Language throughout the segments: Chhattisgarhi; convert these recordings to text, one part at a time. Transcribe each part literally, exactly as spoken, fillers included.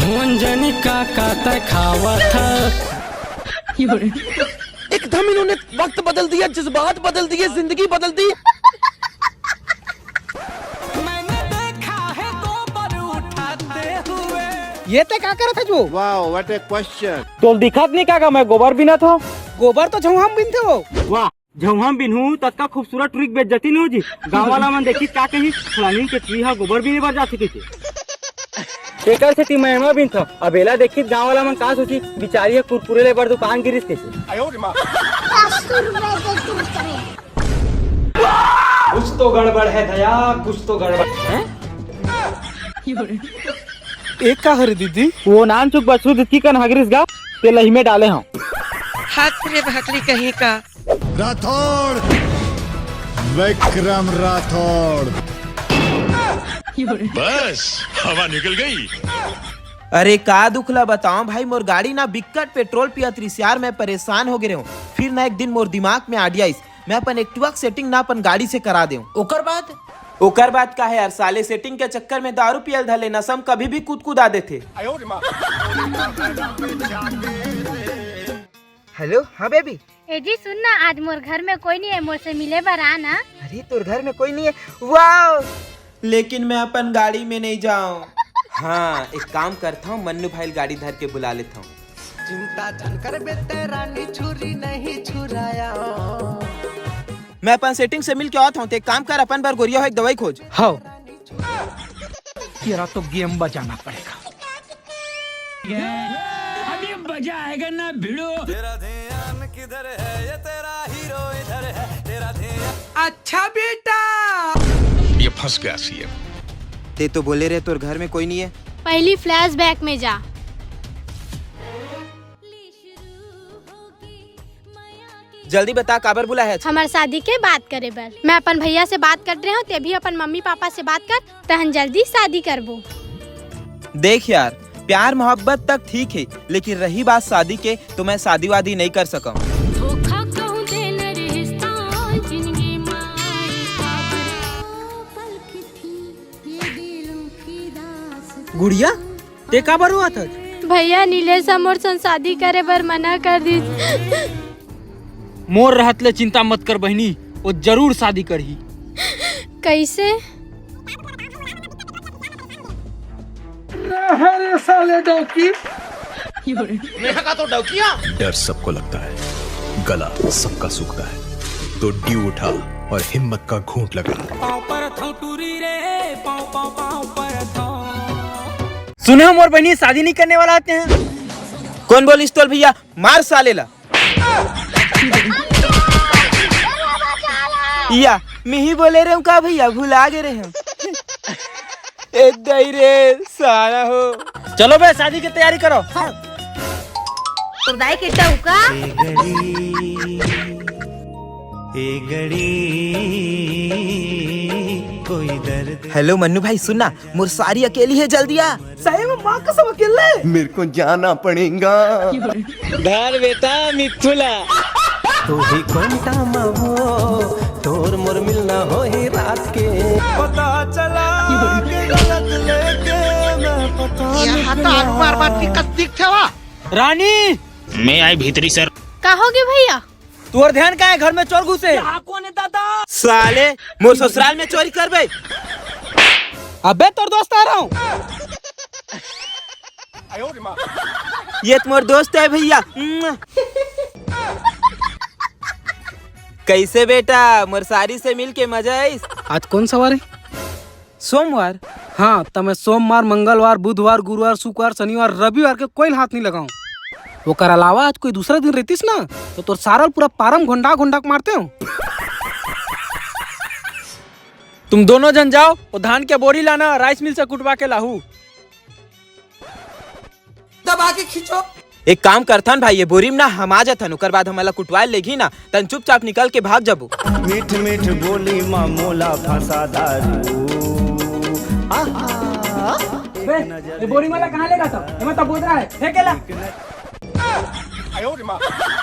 मोहन जनी का काता खावत ह। एकदम इन्होंने वक्त बदल दिया, जज्बात बदल दिए, जिंदगी बदल दी। मैंने देखा है गोबर उठाते हुए। ये ते का करत हस वो? Wow, what a question। तोल दिखत नहीं का, का मैं गोबर बिनत हंव? गोबर तो झउहा म बिनथे वो। वाह, झउहा म बिनहू ततका खूबसूरत टुरी के बेइज्जती नहीं हो जी। गांव वाला मन देखी का कही, फलानी के टुरी हा गोबर बिने बर जाथे कहिथे। एकर सेती मैं एमा बिनथंव। अब एला देखी गांव वाला मन का सोची, बिचारी ह कुरकुरे ले बर दुकान गिरिस कहिथे। पाँच सौ रुपए दे तू करे। कुछ तो गड़बड़ है दया, कुछ तो गड़बड़ है। एक का हरे दीदी? वो नान चुक बछरू दिखी कन हगरिस गा, ते लही में डाले हंव। हाथ रे भाकरी कहीं का। राठौड़, विक्रम राठौड़। बस, हवा निकल गई। अरे का दुख ला बताओ भाई, मोर गाड़ी ना बिक्कट पेट्रोल पियत रिस यार, मैं परेशान हो गे रहूं। फिर ना एक दिन मोर दिमाग में आइडिया आइस, मैं अपन एक्टिवा के सेटिंग ना अपन गाड़ी से करा देऊं। ओकर बाद? ओकर बाद का है यार, साले सेटिंग के चक्कर में दारू पियल धले, नशा में कभी भी कूद कूदा देथे। हेलो, हाँ बेबी। ए जी सुन ना, आज मोर घर में कोई नहीं है, मोर से मिले बर आ ना। अरे तोर घर में कोई नहीं है? वाओ! लेकिन मैं अपन गाड़ी में नहीं जाऊं। हाँ, एक काम करता हूँ, मन्नू भाई गाड़ी धर के बुला लेता हूँ। चिंता झन कर बेटे रानी, छुरी नहीं छुराया। मैं अपन सेटिंग से मिल के आवत हूँ, ते एक काम कर, अपन बर गोरिया हो एक दवाई खोज। हाँ। तेरा तो गेम बजाना पड़ेगा। अभी मजा आएगा ना भिड़ो। तेरा ध्यान किधर है, ये तेरा हीरो इधर है, तेरा ध्यान। अच्छा बेटा। ये फंस गया सीएम। ते तो बोले रहे तोर घर में कोई नहीं है। पहली फ्लैशबैक में जा। जल्दी बता, काबर बुलाए हस? हमर शादी के बात करे बर। मैं अपन भैया से बात करत रहे हूँ, ते भी अपन मम्मी पापा से बात कर, तहन जल्दी शादी करबो। देख यार, प्यार मोहब्बत तक ठीक है, लेकिन रही बात शादी के, तो मैं शादी वादी नहीं कर सकूं। धोखा कहूँ देना रिश्ता जिंदगी में। गुड़िया, ते काबर रोवत हस? भैया, नीलेश ह मोर संग शादी करे बर मना कर दिस। मोर रहत ले चिंता मत कर बहिनी, वो जरूर शादी करही। कैसे? अरे साले डौकी। नेहा का तो डौकिया। डर सबको लगता है, गला सबका सूखता है, तो ड्यू उठा और हिम्मत का घूंट लगा। पाँव परत हंव टूरी रे, पाँव, पाँव, पाँव परत हंव। सुने हो मोर बहिनी शादी नहीं करने वाला आते हैं। कौन बोलिस तोल भैया, मार साले ला। या, मिही बोले रहे हूँ का भैया, भुला गे रहे हूँ। ए दई रे, सारा हो। चलो बे, शादी की तैयारी करो। हाँ। तोर दाई के डौका। हेलो मन्नू भाई, सुन ना, मोर सारी अकेली है, जल्दी आ। सही में माँ कसम अकेले? मेरे को जाना पड़ेगा। धर बेटा मिथुला। तू ही कोंटा मा हो, तोर मोर मिलना होही रात के। पता चला कि गलत लेके मैं पता यहाँ निकला। तो आलू बार बार दिक्कत दिख थे वा। रानी। मैं आई भीतरी सर। का होगे भैया? तोर ध्यान का है, घर में चोर घुसे। यहाँ कौन है दादा? साले, मोर ससुराल में चोरी करबे। अबे तोर दोस्त आ रहा हूँ। ये तो मोर दोस्त है भैया। कैसे बेटा, मोर सारी से मिल के मजा आइस? आज कौन सा वार है? सोमवार। हाँ, त मैं सोमवार, मंगलवार, बुधवार, गुरुवार, शुक्रवार, शनिवार, रविवार के कोई हाथ नहीं लगाऊं। ओकर अलावा आज कोई दूसरा दिन रहतीस ना, तो तोर सारा ल पूरा पारम घोंडा घोंडा के मारते हो। तुम दोनों जन जाओ, वो धान के बोरी लाना, राइस मिल से कुटवा के लाहू। दबा के खींचो। एक काम करथन भाई, ये बोरी में ना हम आ जाथन, ओकर बाद हमला कुटवाए लेगी ना, तन चुपचाप निकल के भाग जाबो। मीठ मीठ बोली मा मोला फंसा दारू। आहा। बे, ये बोरी मोला कहाँ लेगा तो? एमा तो बोतरा है, फेंक एला।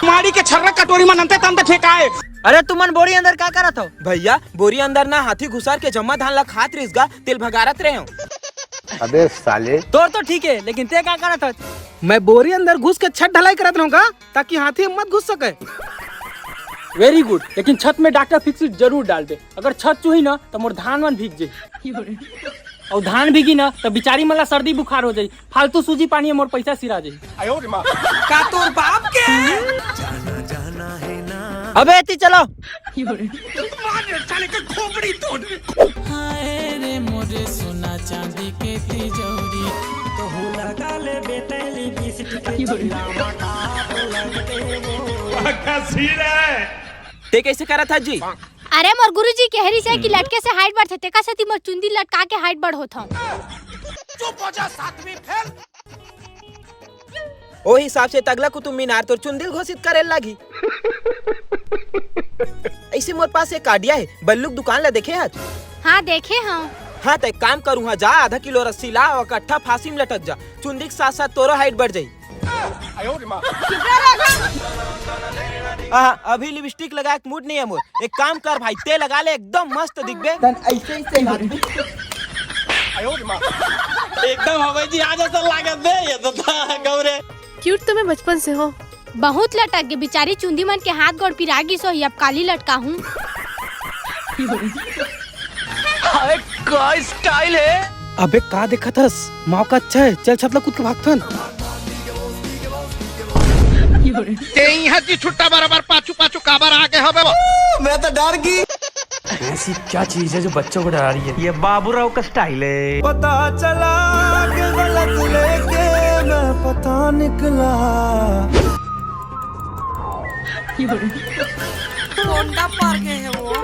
माड़ी के छर्रा कटोरी मा नंते तंते फेंकाए। अरे तुमन बोरी अंदर का करत हो? भैया, बोरी अंदर ना हाथी घुसर के जम्मा धान ला खात रिस गा, तेल भगारत रहे हो। अबे साले। तोर तो ठीक है, लेकिन ते का करत हस? मैं बोरी अंदर घुस के छत ढलाई करत रहूंगा, ताकि हाथी मत घुस सके। वेरी गुड, लेकिन छत में डॉक्टर फिक्सिट जरूर डाल दे। अगर छत चुही ना, तो मोर धान मन भीग जाई। और धान भीगी ना, तो बिचारी मन ला सर्दी बुखार हो जाई। फालतू सूजी पानी में मोर पैसा सिरा जाई। का तोर बाप के? अबे एती चलो। हाय रे मोरे सोना चांदी के तिजोरी। तो लगा ले बेतैली बिस्किट के चिल्ला मटा तो लगते वो। का सीन है? ते कैसे करत हस जी? अरे मोर गुरुजी कहे रिहिस हे कि लटके से हाइट बढ़थे, तेकर सेती मोर चुंदी लटका के हाइट बढ़ होत हव। चुप हो जा सातवीं फेल। ओ हिसाब से त अगला कुतुब मीनार तोर चुंदी ल घोषित करे ल लागही। ऐसे मोर पास एक आइडिया हे, बल्लू के दुकान ला देखे हस? हाँ देखे हव। हाँ त एक काम करूँ हा, जा आधा किलो रस्सी ला और कट्ठा फांसी में लटक जा, चुंदी के साथ साथ तोरो हाइट बढ़ जाई। आहा, अभी लिपस्टिक लगाए के मूड नहीं है मोर। एक काम कर भाई, ते लगा ले, एकदम मस्त दिखबे। तन ऐसे ही सही बात। एकदम हवाई जहाज ऐसा लागत बे, ये तो था गौरे। क्यूट तो मैं बचपन से हूँ। बहुत लटक गे बिचारी चुंदी मन के, हाथ गोड़ पिरा गिस होही, अब काली लटका हूँ। हाय, का स्टाइल है। अबे का देखत हस? मौका अच्छा है, चल छत ला कूद के भागथन। ते इहाँ जी छुट्टा बराबर पाछू पाछू काबर आगे हवे वो? मैं तो डर गई। ऐसी क्या चीज है जो बच्चों को डरा रही है? ये बाबूराव का स्टाइल है। पता चला कि गलत लेके मैं पता निकला। कोंडा पर गए हैं वो।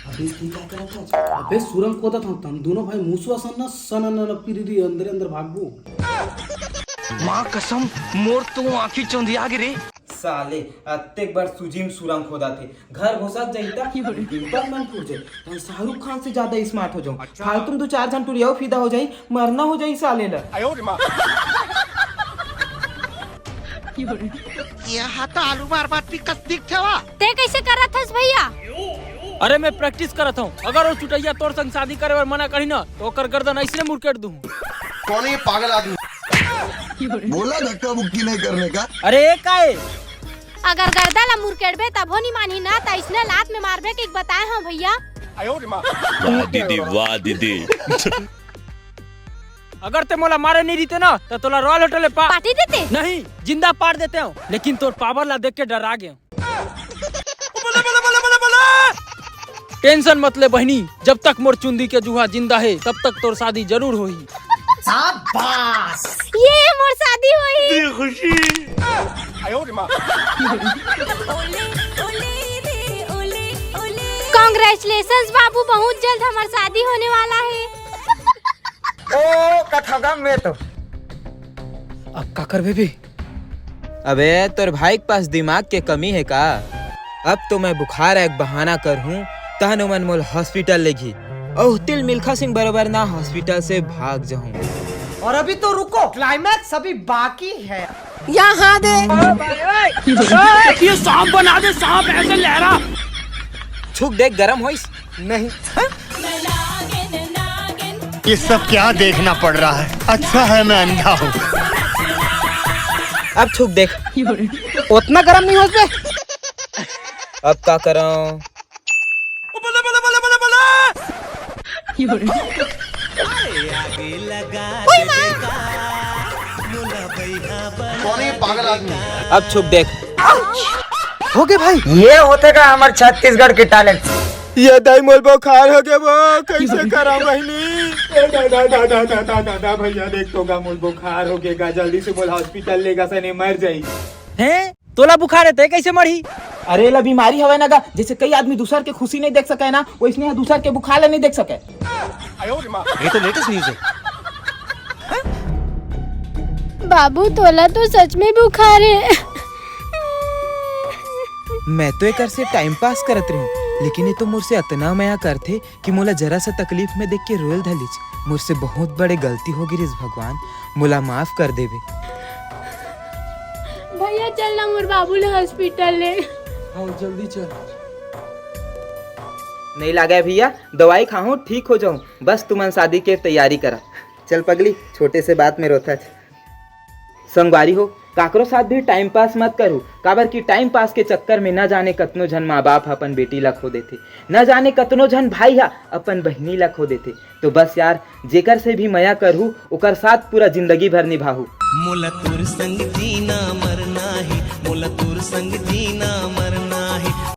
अबे तू का करत हस? अबे सुरंग खोदत हव, तन दोनों भाई मूसवा सन न सन न न पिरी अंदर अंदर भागबो। माँ कसम, मोर तो आँखी चौंधिया गे रे। साले अत्तेक बार सूजी में सुरंग खोदत हे, घर घुसत जाही त पिंपल मन फूट जाही। तन शाहरुख खान से ज्यादा स्मार्ट हो जाऊं। अच्छा। फालतू में दो चार झन टुरियाव फिदा हो जाही, मरना हो जाही साले ला। यहाँ तो आलू मार बात भी कस दिखथे वा। ते कैसे करत हस भैया? अरे मैं प्रैक्टिस करत हूँ। अगर वो चुटैया तोर संग शादी करे बर मना करही ना, तो ओकर गर्दन ऐसने मुरकेट दूँ। कौन है ये पागल आदमी? बोला धक्का मुक्की नहीं करने का। अरे ये का है? अगर गर्दन ला मुरकेटबे तभो नहीं मानही ना, त ऐसने लात में मारबे कि बताए हूँ भैया। वाह दीदी, वाह दीदी। अगर ते मोला मारे नहीं रहिते ना, त तोला रॉयल होटल में पा- पार्टी देते? नहीं, जिंदा पार देते हूँ, लेकिन तोर पावर ला देख के डरा गए। टेंशन मत ले बहिनी, जब तक मोर चुंदी के जुहा जिंदा हे, तब तक तोर शादी जरूर होही। शाबाश। ये मोर शादी होही। खुशी। Congratulations बाबू, बहुत जल्द हमार शादी होने वाला है। ओ कथगा में तो। अब का करबे बे? अबे तोर भाई के पास दिमाग के कमी है का? अब तो मैं बुखार एक बहाना कर हूँ, तहन ओमन मोल हॉस्पिटल लेगी। ओह तिल मिल्खा सिंह बरोबर ना हॉस्पिटल से भाग जाऊँ। और अभी तो रुको, क्लाइमैक्स अभी बाकी है। यहाँ दे। ये सांप बना दे, सांप ऐसे लहरा। छुक देख गरम होइस। नहीं। ये सब क्या देखना पड़ रहा है? अच्छा है मैं अंधा हूँ। अब छुक देख। उतना गरम नहीं होते। अब का करूँ? कौन है ये पागल आदमी? अब छुक देख। हो गए भाई। ये होथे का हमर छत्तीसगढ़ के टैलेंट। ये दाई मोल बुखार हो गए वो, कैसे करा बहिनी? ए दादा, दादा, दादा, दादा, भैया देख तो गा मोल बुखार हो गए गा, जल्दी से मोल हॉस्पिटल लेगा सने मर जाई। हैं? तोला बुखार है, ते कैसे मरही? अरे, एला बीमारी हवय ना गा, जैसे कई आदमी दूसर के खुशी नहीं देख सके ना, वैसने ह दूसर के बुखार ला नहीं देख सके। ये तो लेटेस्ट न्यूज़ है। बाबू, तोला तो सच में बुखार है। मैं तो एकर से टाइम पास करत रहूं, लेकिन ये तो मोर से अतना मया करथे कि मोला जरा सा तकलीफ में देख के रोयल धलिच। मोर से बहुत बड़े गलती हो गिरिस भगवान, मोला माफ कर देवे। भैया चल ना मोर बाबू ले हॉस्पिटल ले। हाँ जल्दी चल। नहीं लागे भैया, दवाई खाहूँ, ठीक हो जाऊँ, बस तुमन शादी के तैयारी करा। चल पगली, छोटे से बात में रोथच। संगवारी हो, काकरो साथ भी टाइम पास मत करू, काबर कि टाइम पास के चक्कर में न जाने कतनो झन माँ बाप ह अपन बेटी ला खो देथे, न जाने कतनो झन भाई ह अपन बहिनी ला खो देथे। तो बस यार, जेकर से भी मया करहू, ओकर साथ पूरा जिंदगी भर निभाहू। मोला तोर संग जीना मरना हे, मोला तोर संग जीना मरना